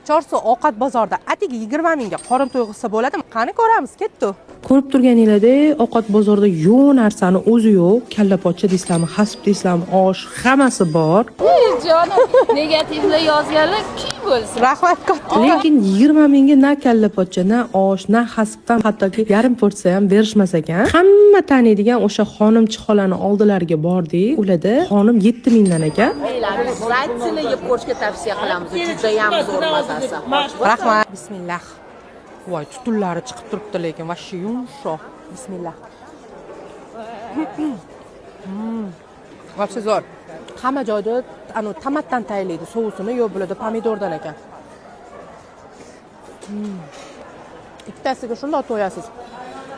Chorsu ovqat bozorida atigi 20 mingga qorin to'yg'izsa bo'ladimi? Qani ko'ramiz, ketdi. Ko'rib turganinglardek, ovqat bozorida yo'q narsani o'zi yo'q. Kalla pochcha deysizlarmi, hasip deysizlarmi, osh, hammasi bor. Jonim, negativlar yozganlar kuy bo'lsin. Rahmat katta. Lekin 20 mingga na kalla pochcha, na osh, na hasipdan hattoki yarim porsiya ham berishmas ekan. Hamma taniydigan o'sha xonimchi xolani oldilariga bordik. Ularda xonim 7 mingdan ekan. Обязательно yeb ko'rishga tavsiya qilamiz. Judayam zo'r mazasi. Rahmat. Bismillah. Voy, tutunlari chiqib turibdi lekin вообще yumshoq. Bismillah. Вообще zo'r. Hamma joyda anu tomatdan tayyorlaydi sousini, yo'q, bularda pomidordan ekan. Ikkitasiga shundoq to'yasiz.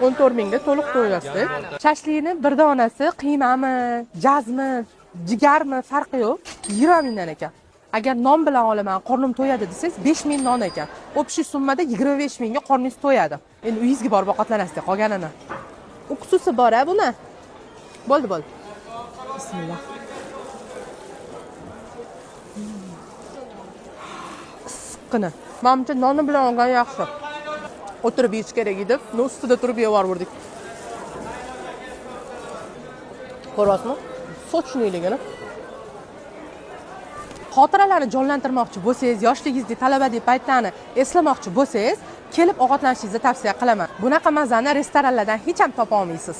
14 mingga to'liq to'yasiz. Shashlikni bir donasi qiymami, jazmi, jigarmi farqi yo'q. 20 mingdan ekan. Agar non bilan olaman, qornim to'yadi desangiz, 5 ming non ekan. Общий summada 25 mingga qorningiz to'yadi. Endi uyingizga borib ovqatlanasiz qolganini. Уксус i bor a buni. Bo'ldi, bo'ldi. Bismillah. Issiqqina. Manimcha noni bilan olgan yaxshi. O'tirib yeyish kerak edi. Но ustida turib yevordik. Ko'ryapsizmi? Сочный ligini. Xotiralarni jonlantirmoqchi bo'lsangiz, yoshligingizdek talabadek paytlarni eslamoqchi bo'lsangiz, kelib ovqatlanishingizni tavsiya qilaman. Bunaqa mazani restoranlardan hech ham topa olmaysiz.